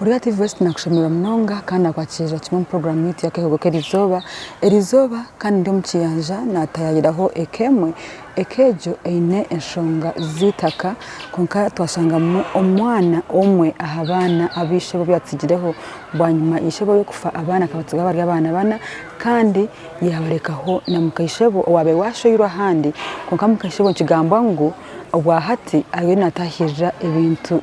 Oriya TV West nakushemererwa munonga kandi nakwakirira kimwe omu puroguraamu yaitu y'akeehogo k'erizooba. Erizooba kandi ndi omu kiyanja naatayayiraho eka emwe, eka egyo eine enshonga z'eitaka kwonka twashangamu omwana omwe aha baana abu ishebo yaatsigireho bwanyima ishebo y'okufa abaana akabatsigaho bari abaana bana kandi yaabarekaho na mukaishebo owaabaire waashweirwe ahandi kwonka mukaishebo nikigambwa ngu Obwahati ariyo natahirira ebintu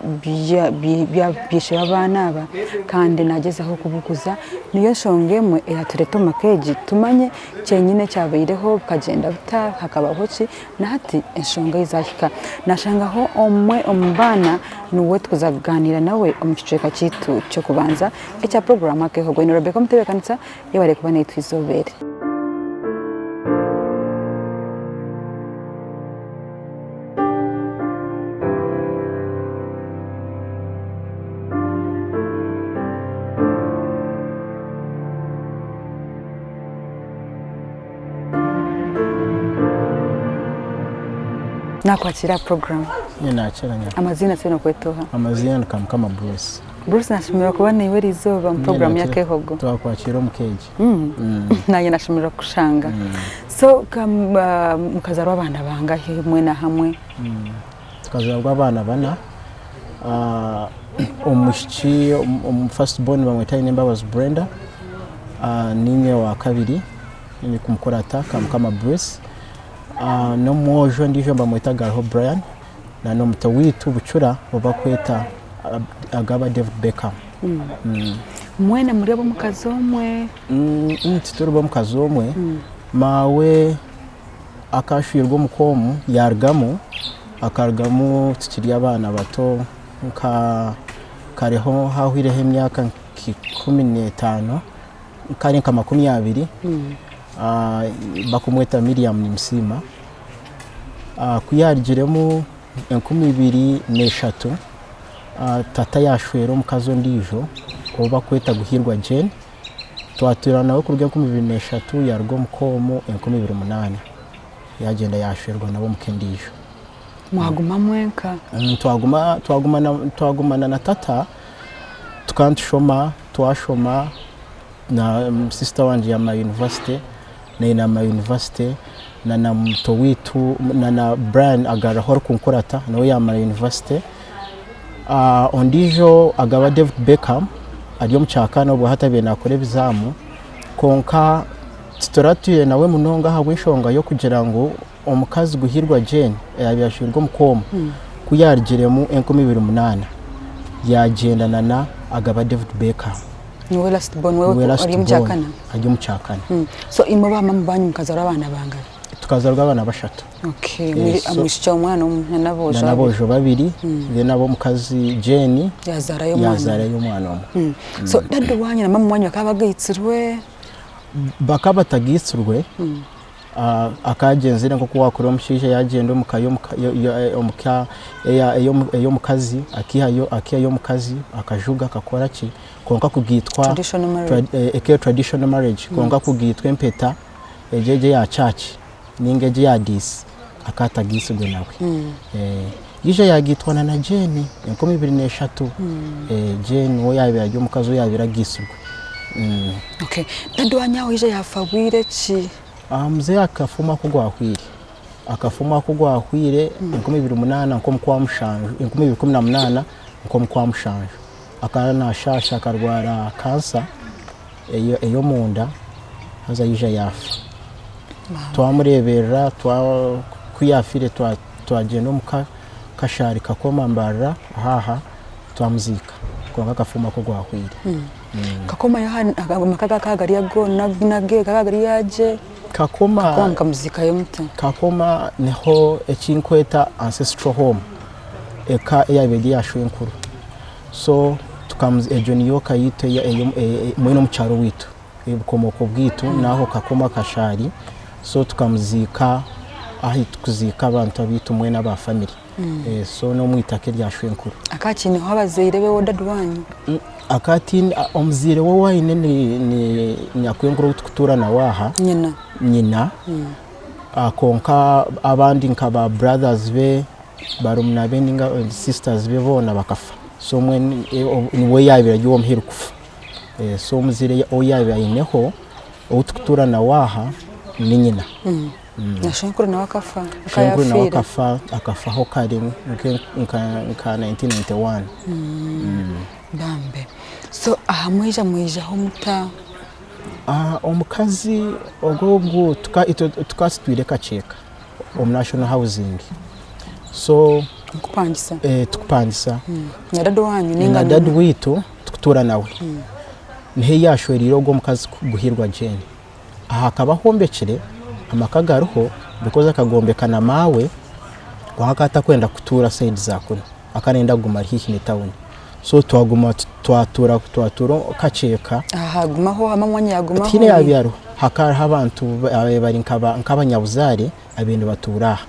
bya ishe w'abaana aba kandi nagyezaho kubuguza. Niyo nshonga emwe eyatureta omu maka egi tumanye kyenyine ekyabaireho, bikagyenda bita, hakabaho ki, nahati enshonga ahi zahika. Nashangaho omwe omu baana niwe tukuza kuganiira nawe omu kicweka kyaitu ky'okubanza ekya puroguraamu Akeehogo. Ni Rebecca omutebeekanisa, yebare kuba naitwe eizooba eri. Nakwakira aha puroguraamu. Nakira nyabo. Amaziina twine okweta oha? Amaziina ni Kamukama Bruce. Bruce nashemererwa kuba naiwe erizooba omu puroguraamu y'Akeehogo. Twakwakira omu keegi. Naanye nashemererwa kukushanga. So mukazaarwa abaana bangahi mwena hamwe? Tukazaarwa abaana bana. Omwishiki omu first born bamweta Ainembabazi Brenda, niinye owa kabiri ndikumukurata Kamukama Bruce, n'omwojo ondiijo nibamweta Gariho Brian, n'omuto waitu bucura ou barikweta Agaba David Beckham. Mwena muri ab'omukazi omwe? Tituri b'omukazi omwe. Maawe akashwerwa omuka omu yarugamu, akarugamu tukiri abaana bato nka kareho hahwireho emyaka nka 15 kare nka 20, barikumweta Miriam Nimusiima. Ku yarugiremu 2003, tata yashwera omukazi ondiijo ou barikweta Guhiirwa Jane, twatuura nawe kuruga 2003 yaruga omuka omu 2008 yagyenda yashwerwa nawe omuka endiijo. Mwaguma mwenka? Twagumana na tata tukaba nitushoma, twashoma na sister wangye yamara university, naanye namara university na muto waitu na Brian agaruraho arikunkurata nawe yamara university. Ondiijo agaba David Beckham ari omu kyakana obwo hati abaire naakora ebizaamu kwonka tituratwire nawe munonga ahabw'enshonga y'okugira ngu omukazi Guhiirwa Jane oyaabaire ashweirwe omuka omu ku yaarugiremu 2008 yaagyenda na Agaba David Beckham. Niwe last born wewe Niwe last ori omu born, kyakana? ari omu kyakana. So imwe ba mama banyu mukazaarwa abaana bangana? Tukazaarwa abaana bashatu. Okay, omwishiki omwana omwe na n'aboojo na babiri. n'aboojo babiri, then ab'omukazi Jane Yazaarayo omwana. yazaarayo omwana omwe. So daddy wanyu na mama wanyu bakaba bagaitsirwe? Bakaba batagaitsirwe, akagyenzire nk'oku waakureeba omushaija yaagyenda omu ka omu ka ey'omukazi akaihayo akaihayo omukazi akajuga akakora ki kwonka kugaitwa Traditional marriage. eka traditional marriage kwonka kugaitwa empeta egyo egyo eya church ninga egyo eya diisi akaba atagaitsirwe nawe. Yaija yagaitwa na Jane 2003, Jane niwe yaabaire ari omukazi ou yaabaire agaitsirwe. Okay. Daddy wanyu aho yaija yaafa bwire ki? Mzee akafa omwaka ogwahweire, akafa omwaka ogwahweire 2008 nk'omu kwa mushanju, 2018 nk'omu kwa mushanju. Akaba naashaasha akarwara kansa ey'omunda haza yaija yaafa. Twamureeberera ku yaafiire twagyenda omu kashaari Kakoma Mbarara aha twamuziika kwonka akafa omwaka ogwahweire. Kakoma yo amaka gakaba gari ago nage gakaba gari agye? Kakoma Kakoma mukamuziikayo muta? Kakoma niho eki nkweta ancestral home, eka eyaabaire eri eya shwenkuru. So egyo niyo ka yaitu mbwenu omu kyaro owaitu, obukomooko bwaitu n'aho Kakoma Kashaari, so tukamuziika ahu turikuziika abantu abaitu mbwenu aba family. So n'omu itaka erya shwenkuru. Akaba akiineho abazaire be daddy wanyu? Akaba ataine, omuzaire we ou aine ni nyakwenkuru ou turikutuura nawe aha. Nyina. Nyina. Kwonka abandi nka ba brothers be, barumuna be ninga sisters be boona bakafa. So mbwenu niwe yaabaire ari ow'omuheru kufa. So omuzaire ou yaabaire aineho ou turikutuura nawe aha ni nyina. Na shwenkuru nawe akafa? Shwenkuru nawe akafa, akafaho kare nka 1991. Bambe. So aha mwaija mwaijaho muta? Omukazi ogwo ogwo itwe tukaba tutwire Kakyeka omu National Housing so Mukupangisa? Tukupangisa. Na dadi wanyu ninga Na dadi waitu tukutuura nawe. Niho yashwereire ogwo omukazi Guhirwa Jane. Aha hakaba hombekire amaka gariho because akagombeka na maawe kwonka akaba atakwenda kutuura sayidi za kunu akaba nayenda kuguma ari haihi n'etawuni so twaguma twatuura twatuura Kakyeka. Aha hagumaho hamwe omwanya yagumaho. Tihaine yaabaire ariho hakaba hariho abantu ababaire bari nk'abanyabuzaare ababaire nibatuura aha.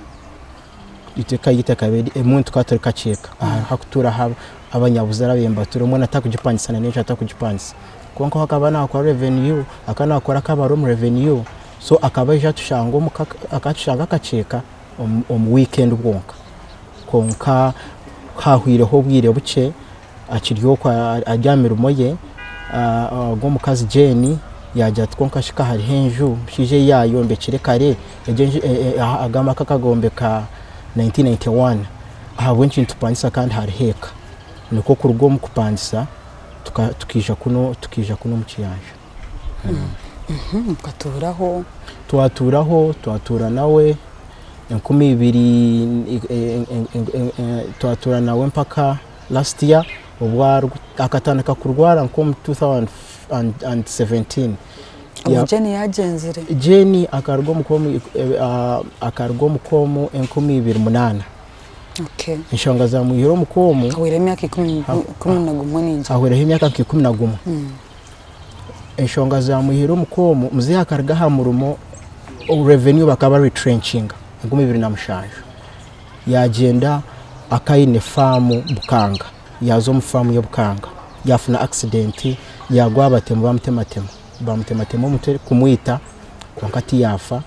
Itwe eka yaitu ekaba eri emwe tukaba turi Kakyeka aha hakutuura abanyabuzaare ababaire nibatuura mbwenu atarikugipangisa n'enju atarikugipangisa. Kwonka we akaba naakora revenue, akaba naakora akaba ari omu revenue, so akaba aija atushanga omuka, akaba atushanga akakyeka omu weekend bwonka. Kwonka ku haahwireho obwire bukye akiri okwo ari aha mirimo ye, ogwo omukazi Jane yaagira ati kwonka shi ka hariho enju omushaija ei yaayombekire kare, egyo enju ago amaka akagombeka 1991, ahabw'enki nitupangisa kandi hariho eka? Nikwo kuruga omu kupangisa tukaija kunu tukaija kunu omu kiyanja. Mukatuuraho? Twatuuraho, twatuura nawe 2000 twatuura nawe mpaka last year obu akatandika kurwara nk'omu 2017. Obwo Jane yaagyenzire? Jane akaruga omuka omu 2008. Enshonga zamwihire omu ka omu. Hahwireho emyaka 11 ningira. Hahwireho emyaka nka 11. Enshonga zamwihire omu ka omu, muzeeyi akaruga aha murimo, revenue bakaba baretrenchinga 2007. Yagyenda akaba aine faamu Bukanga, yaaza omu faamu ye Bukanga, yaafuna accident yaagwa aha batemu bamutematema, bamutematema omutwe kumwita kwonka tiyaafa,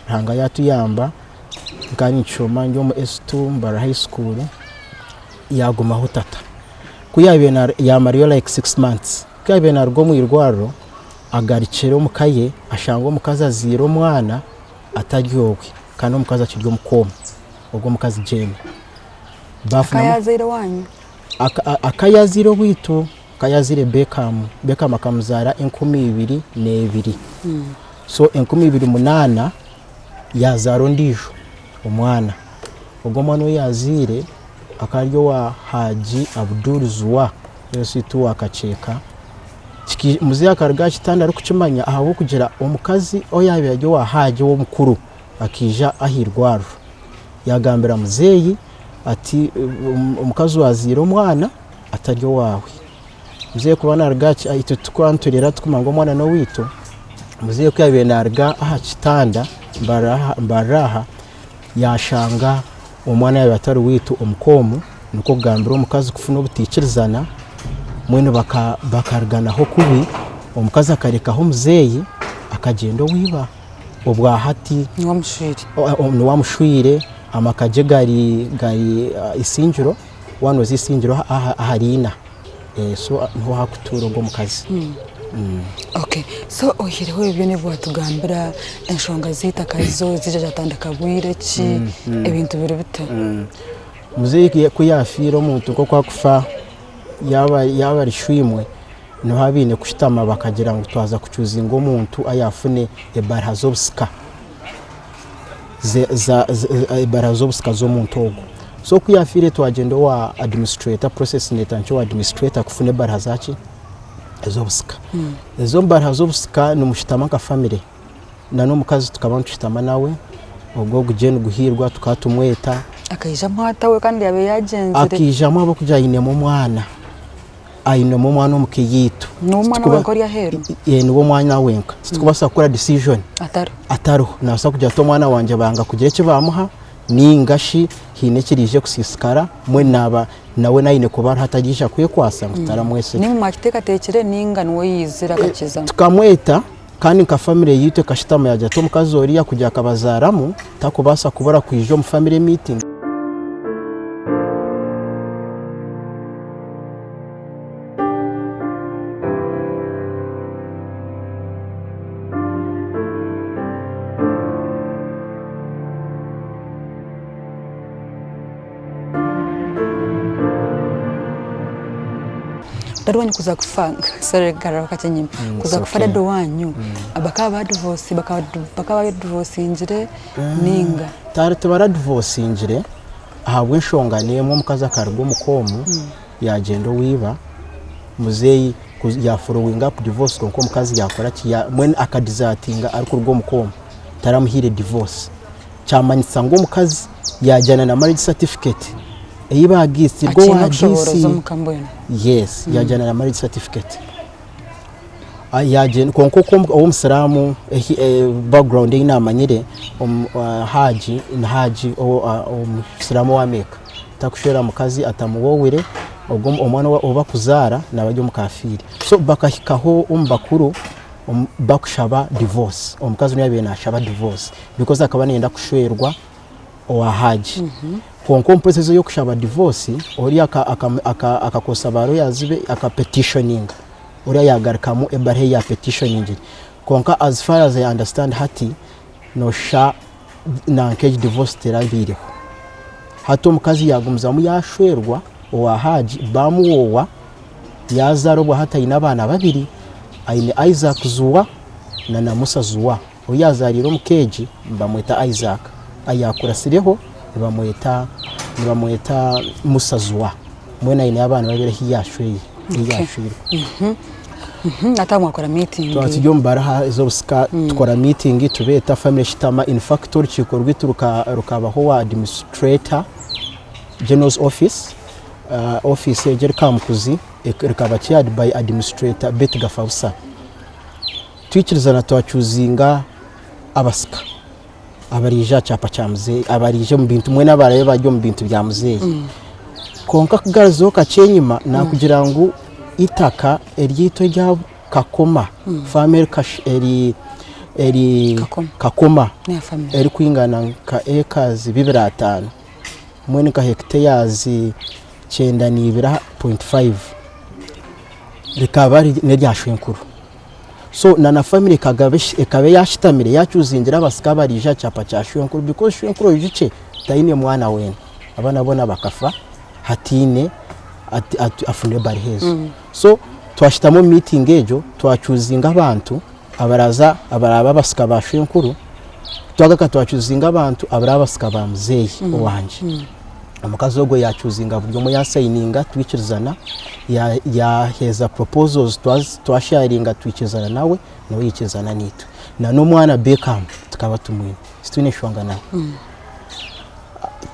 Ruhanga yaatuyamba. Nkaba ninkishoma ndi omu S2 Mbarara high school yagumaho tata. Ku yabaire yamarayo like 6 months, ku yabaire naruga omu irwariro agarukire omu ka ye ashanga omukazi azaire omwana atari owe kandi omukazi akiri omu kooma, ogwo omukazi Jane. Akaba yazaire owanyu? Akaba yazaire owaitu, akaba yazaire Beckham, Beckham akamuzaara 2002 so 2008 yaazaara ondiijo omwana. Ogwo omwana ou yaazaire akaba ari owa Haji Abdul Zuwa Yesu wa Kakyeka. Muzeeyi akaruga aha kitanda arikukimanya ahabw'okugira omukazi ou yaabaire ari owa Haji ow'omukuru akaija aha irwariro yaagambira muzeeyi ati omukazi waazaire omwana atari owaawe. Muzeeyi kuba naaruga aha itwe tukuba nitureeba tukumanya ngu omwana n'owaitu, muzeeyi ku yaabaire naaruga aha kitanda mbarira aha, yaashanga omwana yaaba atari owaitu omuka omu, nikwo kugambira omukazi kufuna obutaikirizana, mbwenu bakaruganaho kubi, omukazi akarekaho muzeeyi akagyenda owa iba. Obwahati niwe amushwire, amaka gye gari Isingiro. Waaba nooza Isingiro ahari Ina so niho harikutuura ogwo omukazi. Okay, so oihireho ebyo byona ebi waatugambira, enshonga z'eitaka zo ziija zaatandika bwire ki, ebintu biri bita? Muzeeyi ku yaafiire omuntu nk'oku arikufa yaaba ari shoimwe, niho abaine kushutama bakagira ngu twaza kucuuzinga omuntu ayaafune ebaruha z'obusika. Ebara z'obusika z'omuntu ogwo. So ku yaafiire twagyenda owa administrator, process neetandikira owa administrator kufuna ebara zaaki ez'obusika. Ezo bara z'obusika nimushutama nka family na n'omukazi tukaba nitushutama nawe, ogwo ogugye niguhiirwa tukaba tumweta. Akaijamu ata we kandi yaabaire yaagyenzire? Akaijamu ahabw'okugira ainemu omwana. Ainemu omwana omu ka yaitu. Niwe omwana wenka ori aheeru? Niwe omwana wenka. Titukubaasa kukora decision Atariho. Atariho. Naabaasa kugira ati omwana wangye banga kugira eki baamuha nainga shi haine ekiriije kusiisikara mbwenu naaba nawe naine kuba ariho atariija kwekwatsa ngu tutaramwesiga. Naimwe mwakiteekateekire nainga niwe yaizire akakizamu? Tukamweta kandi nka famire yaitu ekashutama yaagira ati omukazi oriya kugira akabazaaramu takubaasa kubura kwija omu famire meeting. Dadi wanyu kuza kufa, sorry kugaruraho kakye enyima, kuza kufa dadi wanyu bakaba badivosi bakaba badivorsingire ninga? Tibaradivorsingire ahabw'enshonga n'emwe omukazi akaruga omuka omu yagyenda owa iba, muzeeyi ya followinga up divorce kwonka omukazi yakora ki mbwenu akadizatinga arikuruga omuka omu taramuhaire divorce. Kyamanyisa ngu omukazi yagyenda na marriage certificate ei baagiitsirwe Akiine owa obushoboorozi DC. omuka mbwenu. Yes, yagyenda na marriage certificate. Ah, yagyenda kwonka oku omu- ow'omusiraamu ehi- eh, background ei naamanyire omu- ah, Haji ni Haji owo- ah, omusiraamu owa America takushwera mukazi atamuwoowire ogwo omwana ou ou bakuzaara naaba ari omukafiiri. So bakahikaho omu bakuru omu- bakushaba divorce, omukazi niwe yaabaire naashaba divorce because akaba nayenda kushwerwa owa Haji. Kwonka omu process y'okushaba divorce, oriya akakozesa ba lawyers be aka petitioninga, oriya yagarukamu ebaruha ei ya petitioningire. Kwonka as far as I understand hati, noshusha nanka egi divorce terabaireho. Hati omukazi yagumizamu yashwerwa owa Haji bamuwoowa, yazaara obwa hati aine abaana babiri, aine Isaac Zuwa na na Musa Zuwa. Ou yaazaariire omu keegi nibamweta Isaac, ayaakuratsireho nibamweta nibamweta Musa Zua. Mbwenu aineyo abaana babiri ahu yaashweire, ahu yaashweirwe. Hati aho mwakora meeting. Twaba turi omu baraha ez'obusika tukora meeting tubeeta family eshutama in fact orukiiko rwaitu rukabaho owa administrator general's office, office egyo eri Kamukuzi rikaba chaired by administrator Betty Gafabusa. Twikirizana twacuzinga abasika abaraije aha kyapa kya muzeeyi abaraije omu bintu mbwenu abarabe bari omu bintu bya muzeeyi. Kwonka kugaruzaho kakye enyima nakugira ngu eitaka eryaitu erya Kakoma faamu eri eri Kakoma erikwingana nka ekazi bibiri ataano mbwenu nka hekiteyazi 92.5 rikaba n'erya shwenkuru. So na na family ekaba eyashutamire yacuzingira abasika abaraije aha kyapa kya shwenkuru because shwenkuru oijukye taine mwana weena, abaana boona bakafa hataine afunire ebaruha ezo. So twashutama omu meeting egyo twacuzinga abantu abaraza abaraba abasika ba shwenkuru, twagaruka twacuzinga abantu abaraba abasika ba muzeeyi owangye. Omukazi ogwo yacuzinga buri omwe yasayininga twikirizana, yaheeza proposals twasharinga twikirizana nawe, nawe yaikirizana naitwe. Na n'omwana Beckham tukaba tumwine, titwine nshonga nawe.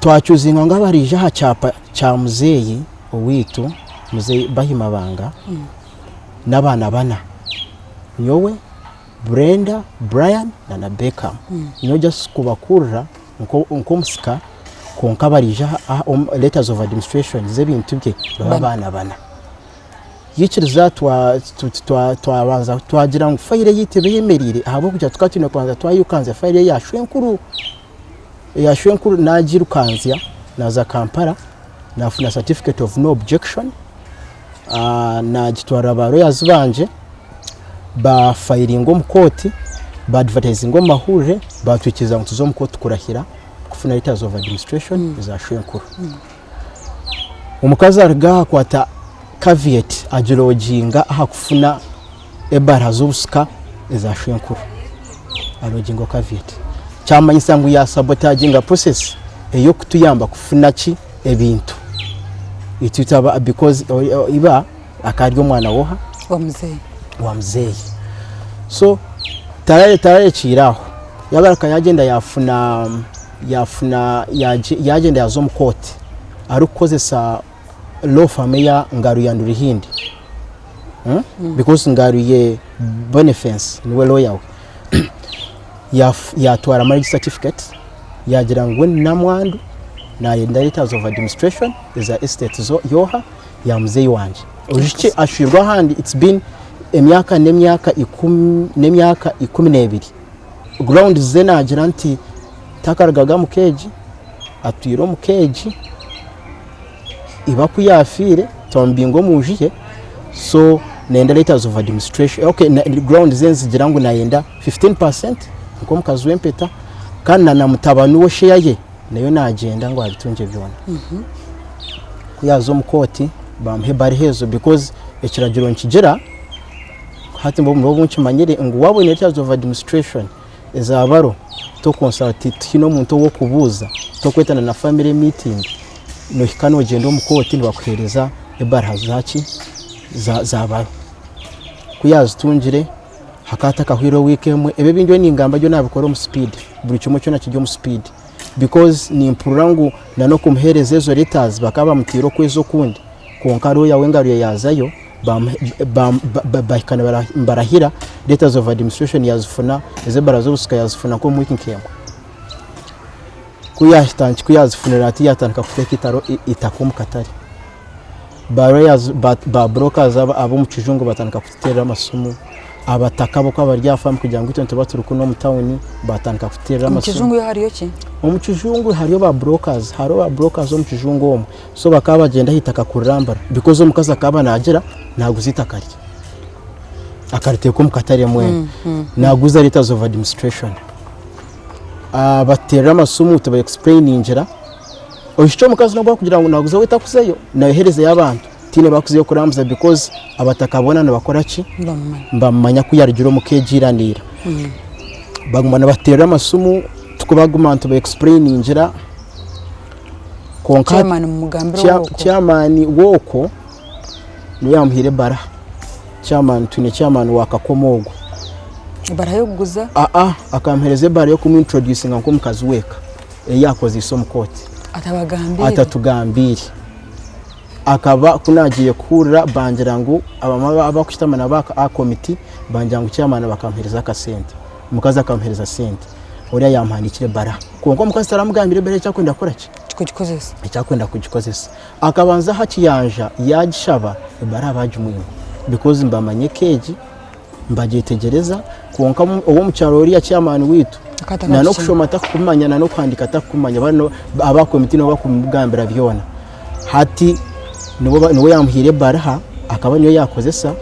Twacuzinga ngu abaraija aha kyapa kya muzeeyi owaitu, muzeeyi Bahima Banga, n'abaana bana, nyowe, Brenda, Brian na Beckham. Nyowe just kubakurira nk'omusika kwonka baraija aha letters of administration z'ebintu bye baba abaana bana. Yaikiriza twabanza twagira ngu fayiro eyaitu ebe eyemereire ahabw'okugira tukaba twine kubanza twayirukanzya fayiro eya shwenkuru. Eya shwenkuru nagirukanzya naaza Kampala naafuna certificate of no objection nagitwarira ba lawyers bangye bafayiringa omu kooti, baadivatayizinga omu mahurire, baatwikiriza ngu tuze omu kooti kurahira kufuna letters of administration eza shwenkuru. Omukazi aruga aha akwata caveat agiroginga aha kufuna ebaraha z'obusika eza shwenkuru. Arogingaho caveat. Kyamanyisa ngu yaasabotaginga process ey'okutuyamba kufuna ki? Ebintu. Itwe because iba akaba ari omwana w'oha? Wa muzeeyi. Wa muzeeyi. So tararekiire aho, yagaruka yagyenda yafuna yafuna yagyenda yaza omu kooti arikukozesa law firm eya Ngaruye and Ruhindi because Ngaruye Boniface niwe lawyer we. Yatwara marriage certificate yagira ngu we ni namwandu nayenda letters of administration eza estate y'oha? Ya muzeeyi wangye. Oijukye ashwirwe ahandi it's been emyaka n'emyaka ikumi n'emyaka 12. Grounds ze naagira nti takarugaga omu keegi, atwire omu keegi, iba ku yaafiire twamubinga omu nju ye, so nayenda letters of administration, okay grounds ze nizigira ngu nayenda 15% nk'omukazi w'empeta kandi na na mutabani we share ye nayo nagyenda ngu abitungye byona. Ku yaaza omu kooti bamuha ebaruha ezo because. Ekiragiro nikigira hati nibwo nkimanyire ngu waaba oine letters of administration eza baro tokonsulti tihaine omuntu ow'okubuuza, tokwetana na family meeting, nohika nogyenda omu kooti nibakuheereza ebaruha zaki za baro. Ku yaazitungire hakaba hatakahwire wiiki emwe, ebi ebi ndiyo ningamba byo nabikora omu speed, buri kimwe kyona kiri omu speed because nimpurira ngu nan'okumuheereza ezo letters bakaba bamutiire okwezi okundi kwonka lawyer we engaro ye yaazayo bahika nibarahira letters of administration yazifuna, ez'ebara z'obusika yazifuna nk'omu wiiki nk'emwe. Ku yazifunire ati yatandika kuteeka itaka omu katare. Ba lawyers ba brokers ab'omu kijungu batandika kututeerera amasimu, abataka bo bari aha faamu kugira ngu itwe nituba turi kunu omu tawuni batandika kututeerera Omu amasimu. kijungu yo hariyo ki? Omu kijungu hariyo ba brokers, hariho ba brokers omu kijungu omwo. So bakaba bagyenda aha itaka kurirambura because omukazi akaba naagira naaguza itaka rye. Akariteeka omu katare mwena. Naaguza letters of administration. Batuteerera amasimu tuba explainingira. Ohikye omukazi nobu akugira ngu naaguza we takuzayo, naayoherezayo abantu. Tihaine bakuzayo kurambuza because abataka boona nibakora ki? Nibamumanya. Nibamumanya ku yarugire omu ka egyo ira. Baguma nibateerera amasimu tukubaguma nituba explainingira kwonka Chairman mumugambire ow'okwo. Chairman w'okwo niwe yamuhaire ebaraha. Chairman twine chairman wa Kakoma ogwo. Ebaraha y'okuguza? Aa akamuheereza ebaraha y'okumuintroducinga nk'omukazi w'eka ei yaakozeise omu kooti. Atabagambiire? Atatugambiire. Akaba ku naagiire kuhurira bangira ngu abamwe abakushutama nabo aha komiti bangira ngu chairman bakamuheereza akasente. Omukazi akamuheereza sente. Oriya yaamuhandiikira ebaraha. Kwonka omukazi taramugambire ebaraha eki arikwenda kukora ki? Kugikozesa. Eki arikwenda kugikozesa. Akabanza aha kiyanja yaagishaba ebaraha baagimwima because nibamanya eka egi nibagyetegyereza kwonka ow'omukyaro oriya chairman waitu nan'okushoma takukumanya nan'okuhandiika takukumanya aba komiti nibo bakumugambira byona. Hati niwe yaamuhaire ebaraha akaba niyo yaakozesa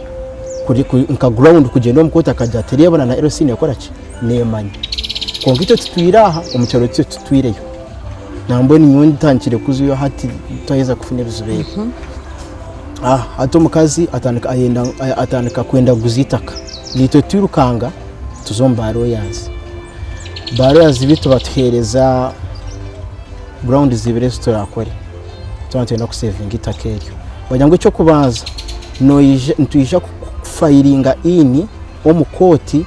nka ground kugyenda omu kooti akagira ati reeba na LC neekora ki? Neemanya. Kwonka itwe tutwire aha omu kyaro itwe tutwireyo. Nambwenu nyowe ntandikire kuzayo hati twaheza kufuna ebizibu ebi. Hati omukazi atandika ayenda atandika kwenda kuguza eitaka. Naitwe twirukanga tuza omu ba lawyers. Ba lawyers beitu batuheereza grounds ibiri ezi turakore twaba nitwenda kusevinga eitaka eryo. Bagira ngu eky'okubanza noija nitwija kufayiringa in omu kooti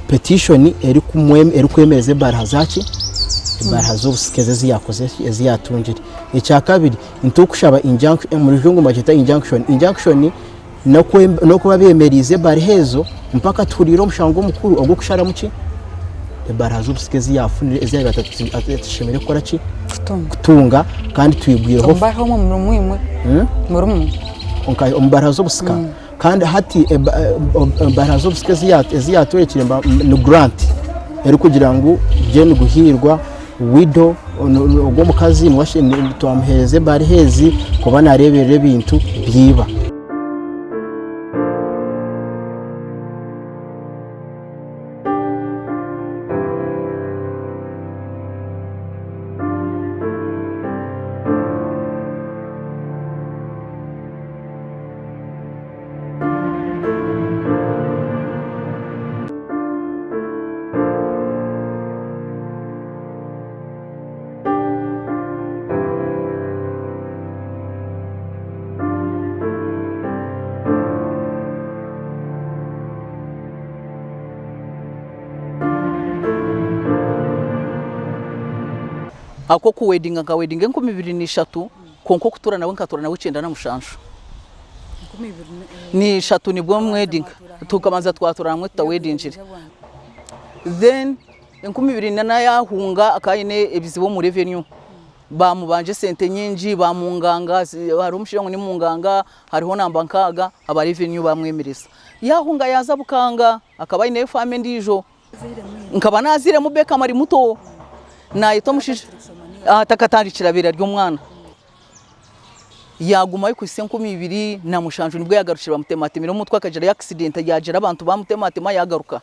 petition erikwemereza ebaruha zaki? Ebaruha z'obusika ezi eziyakozire ezi yatungire. Ekyakabiri nitukushaba injunction, omu rujungu nibakyeta injunction. Injunction n'okuba bemeriize ebaruha ezo mpaka tuhuriire omushango omukuru ogw'okusharamu ki? Ebaruha z'obusika ezi yafunire ezi yabaire atashemereire kukora ki? Kutunga kandi twigwireho. Omu baruha omwo murimu imwe? Murimu? Omu baruha z'obusika? Kandi hati ebaruha z'obusika ezi yatworekire ni grant erikugira ngu Jane Guhiirwa widow ogwo omukazi twamuheereza ebaruha ezi kuba nareeberera ebintu bya iba. Akokuwedinga nkawedinga 2003 kwonka okutuura nawe nkatuura nawe 97. 3 nibwo mwedinga tukabanza twatura hamwe tutawedingire. Then 2004 yahunga akaba aine ebizibu omu revenue bamubanja esente nyingi bamunganga hariho omushaija ngu ni munganga hariho namba nkaaga aba revenue bamwemereza. Yahunga yaza Bukanga akaba aineyo faamu endiijo. Nkaba naziiremu Beckham ari muto nayeta omushaija atakatandikire abaire ari omwana. Yaagumayo kuhitsya 2007 nibwo yaagarukire bamutematemire omutwe akagirayo accident yaagira abantu bamutematema yaagaruka.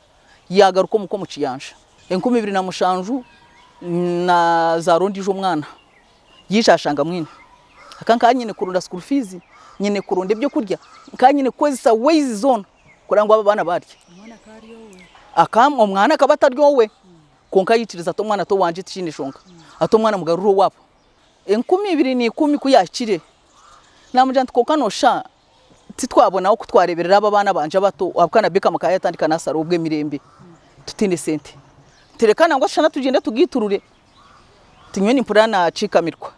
Yaagaruka omuka omu kiyanja. 2007 naazaara ondiijo omwana yaija ashanga mwine. Aka nkaba nyine kuronda school fees, nyine kuronda ebyokurya, nkaba nyine kukozesa ways zoona kureba ngu aba abaana barya. Aka omwana akaba atari owe kwonka yaikiriza ati omwana ti owangye tikiine nshonga, ati omwana mugarure owaabo. 2010 ku yaahikire, naamugira nti kwonka noosha titwabonaho oku twareeberera aba abaana bangye abato ahabw'okuba na Beckham akaba yaatandika naasara obw'emirembe tutaine sente. Nti reka nangwa tushana tugyende tugaiturure. Nti nyowe nimpurira naakiikamirwa.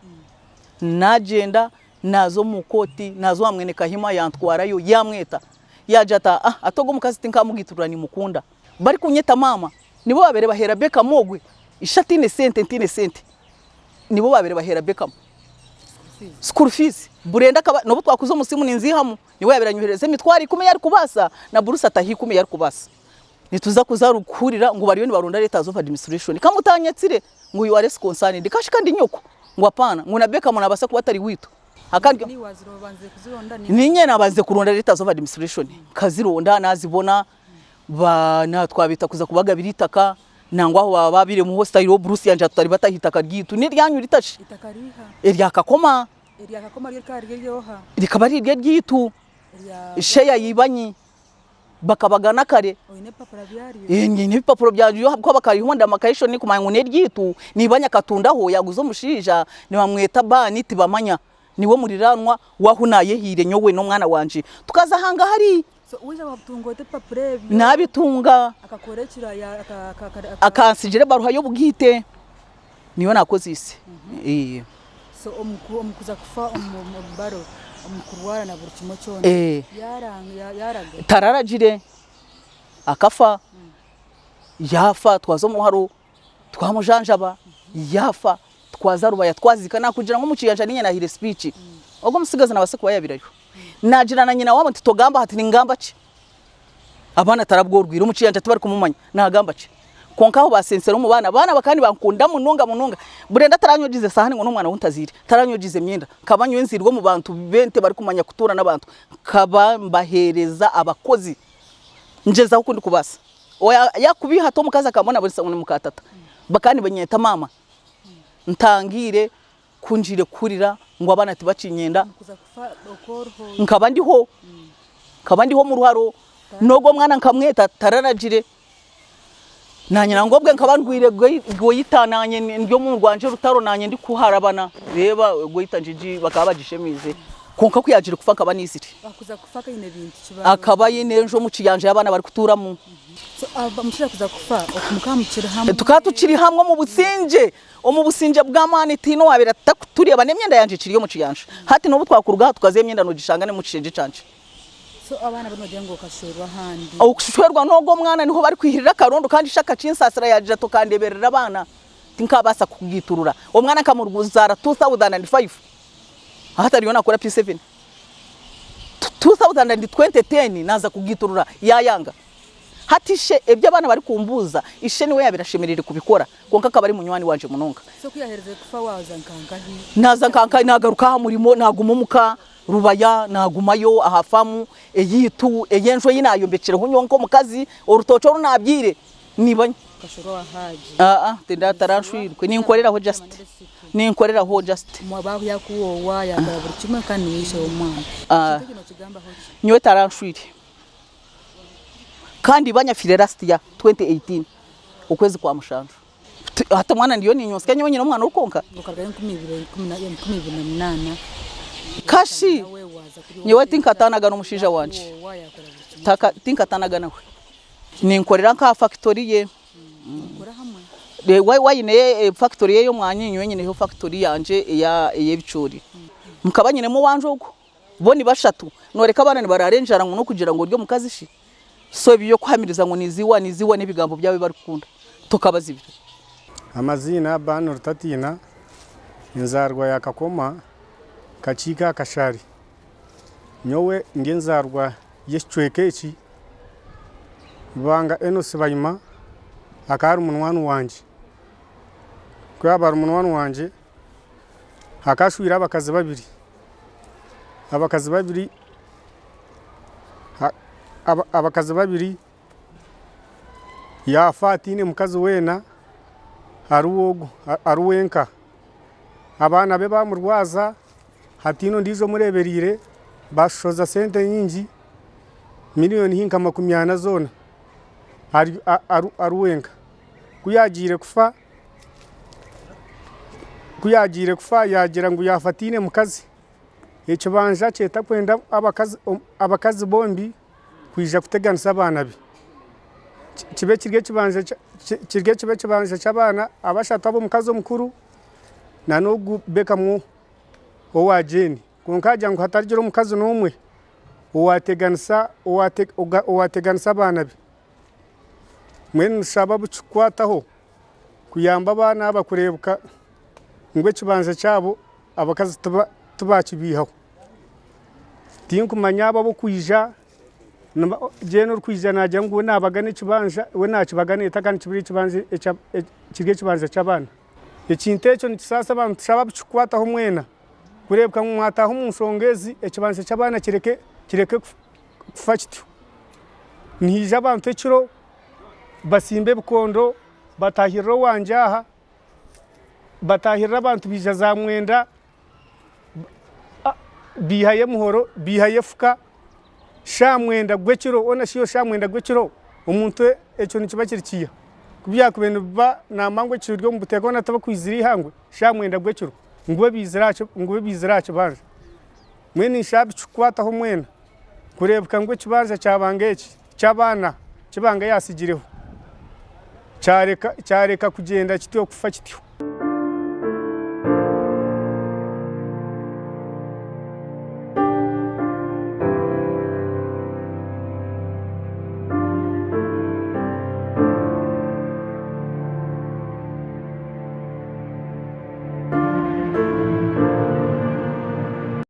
Naagyenda naaza omu kooti, naaza owa mwene Kahima yantwarayo yaamweta. Yaagira ati aa ati ogu omukazi tinkaamugaiturura nimukunda. Barikunyeta maama, nibo baabaire baheera Beckham ogwe, ishe ataine sente ntaine sente. Nibo baabaire baheera Beckham school fees. Brenda akaba n'obu twakuza omu simu ninziihamu, niwe yaabaire anyoherereza 100,000 ei arikubaasa na Bruce ataho ikumi ei arikubaasa. Nituza kuza kuhurira ngu bariyo nibaronda letters of administration. Ka mutanyetsire ngu you are less concerned. Kashi ka ndi nyoko? Ngu apaana. Ngu na Beckham nabaasa kuba atari wiitu. Niinye naabanze kuronda letters of administration. Nkazironda naazibona, twabeta kuza kubagabira eitaka, nangwa aho baaba babiiremu style obu Bruce yangira tutari bataha eitaka ryitu. N'eryanyu rita shi? Erya Kakoma. Rikaba riri eryaitu. Share ya ibanyi. Bakabagana kare. Nyine ebipapuro byangye ahabw'okuba bakarihaho demarcation kumanya ngu n'eryaitu, niiba nyakatundaho yaaguza omushaija nibamweta Bani tibamanya niwe muriraanwa w'ahu naayehiire nyowe n'omwana wangye tukaza hangahari. Naabitunga akantsigira ebaruha y'obugaite niyo naakozeise. So omu kuza kufa omu baro, omu kurwara na buri kimwe kyona, yaaraga? Tararagire, akafa, yaafa twaza omu ruharo twamujanjaba, yaafa twaza Rubaya twaziika. Naakugira ngu omu kiyanja niinye naahaire speech, ogwo omutsigazi naabaasa kuba yaabaire ariho. Naagira na nyina waabo nti togamba hati ningamba ki? Abaana tarabworwire omu kiyanja tibarikumumanya nagamba ki? Kwonka aho basensera omu baana, abaana bakaba nibankunda munonga munonga. Brenda taranyogize sahani ngu n'omwana ou ntazaire, taranyogize myenda. Nkaba nyowe nzairwe omu bantu b'ente barikumanya kutuura n'abantu. Nkaba mbaheereza abakozi ngyezaho oku ndikubaasa. Yaakubiiha ati omukazi akambonabonesa ngu ni muka tata. Bakaba nibanyeta maama. Ntangiire Ku ngiire kuhurira ngu abaana tibakinyenda, nkaba ndiho, nkaba ndiho omu ruharo, n'ogwo omwana nkamweta tararagire. Naanye nangwa obwe nkaba ndwaire goita naanye ndi omu rwangye orutaro naanye ndikuharabana, reeba goita ngigi bakaba bagishemiize. Kwonka ku yaagiire kufa nkaba niizire. Akaba aine enju omu kiyanja ei abaana barikutuuramu. Tukaba tukiri hamwe omu busingye. Omu busingye bw'amaani tihaine owaabaire atakutureeba n'emyenda yangye ekiri omu kiyanja. Hati n'obu twakuruga aha tukaza emyenda noogishanga n'omu kishengye kyangye. Okushwerwa n'ogwo omwana niho barikwihirira akarondo kandi ishe akakinsaasira yaagira ati okandeeberera abaana tinkaabaasa kukugaiturura. Omwana nkamuzaara 2005 hati ariyo naakora P7. 2010 naaza kugaiturura yaayanga. Hati ishe ebi abaana barikumbuuza, ishe niwe yaabaire ashemereire kubikora, kwonka akaba ari munywani wangye munonga. So ku yaaherize kufa waaza nka nkahi? Naaza nka nkahi, naagaruka aha murimo, naaguma omuka Rubaya, naagumayo aha faamu eyaitu, ey'enju ei naayombekireho nyowe nk'omukazi, orutookye oru naabyaire niiba. Okashwerwa owa Haji? Aa, taraanshweirwe, ninkoreraho just, ninkoreraho just. Baaba yaakuhoowa, yaakora buri kimwe kandi niwe ishe w'omwana. Ekintu ekyo nookigambaho ki? Nyowe taranshwire. Kandi iba anyafire last year 2018 okwezi kwa mushanju. Hati omwana ndiyo ninyonsya nyowe nyine omwana orikwonka. Okarugayo 2018. Kashi nyowe tinkataanaga n'omushaija wangye. Tinkataanaga nawe. Ninkorera nk'aha fakitori ye. We aine fakitori ye ey'omwanya nyowe nyineho fakitori yangye ey'ebicoori. Nkaba nyinemu owangye ogwo. Bo ni bashatu. Nooreka abaana nibaraara enjara ngu n'okugira ngu ori omukazi shi? So ebi by'okuhamiriza ngu niiziiwa niiziiwa n'ebigambo byabo ebi barikukunda. Tokabazibira. Amaziina, Bano Rutatiina, enzaarwa ya Kakoma, Kakiika Kashari. Nyowe ndi enzaarwa y'ekicweka eki. Rubanga Enos Bayima akaba ari munywani wangye. Ku yaaba ari munywani wangye, akaba ashweire abakazi babiri. Abakazi babiri abakazi babiri yaafa ataine mukazi weena ari wenka. Abaana be baamurwaza. Hataine ondiijo omureebereire, baashohoza sente nyingi, miriyoni hi nka 40 zoona ari wenka. Ku yaagiire kufa, ku yaagiire kufa yaagira ngu yaafa ataine mukazi. Ekibanja kye tarikwenda abakazi bombi kwija kuteganisa abaana be. Kibe kiri ekibanja ky'abaana abashatu ab'omukazi omukuru n'ogu Beckham owa Jane. Kwonka agira ngu hatarigira omukazi n'omwe owateganisa abaana be. Mbwenu nitushaba abukikukwataho kuyamba abaana aba kureebeka ngu ekibanja kyabo abakazi tibakibiihaho. Tinkumanya abo ab'okwija, Jane orikwija naagira ngu we naabagana ekibanja, we naakibagana eta kandi kiri ekibanja ky'abaana. Ekintu ekyo nikisaasa abantu nitushaba abukikukwataho mwena kureebeka ngu mwataaha omu nshonga ezi ekibanja ky'abaana kireke kufa kityo. Nihaija abantu ekiro batsimba ebikondo batahirira owangye aha, batahirira abantu baija za mwenda biihayo emihoro biihayo efuka shaaha mwenda gw'ekiro hoona shi shaaha mwenda gw'ekiro omuntu ekyo nikiba kiri kiiha? Ku byakubaire nibiba nangwa ngu ekiri omu buteeka hoona tibakwizire eihangwe shaaha mwenda gw'ekiro ngu babe baizire aha kibanja. Mbwenu ninshaba bikikukwataho mwena kureebeka ngu ekibanja kyabanga eki ky'abaana ki Banga yaatsigireho kyareka kugyenda kityo kufa kityo.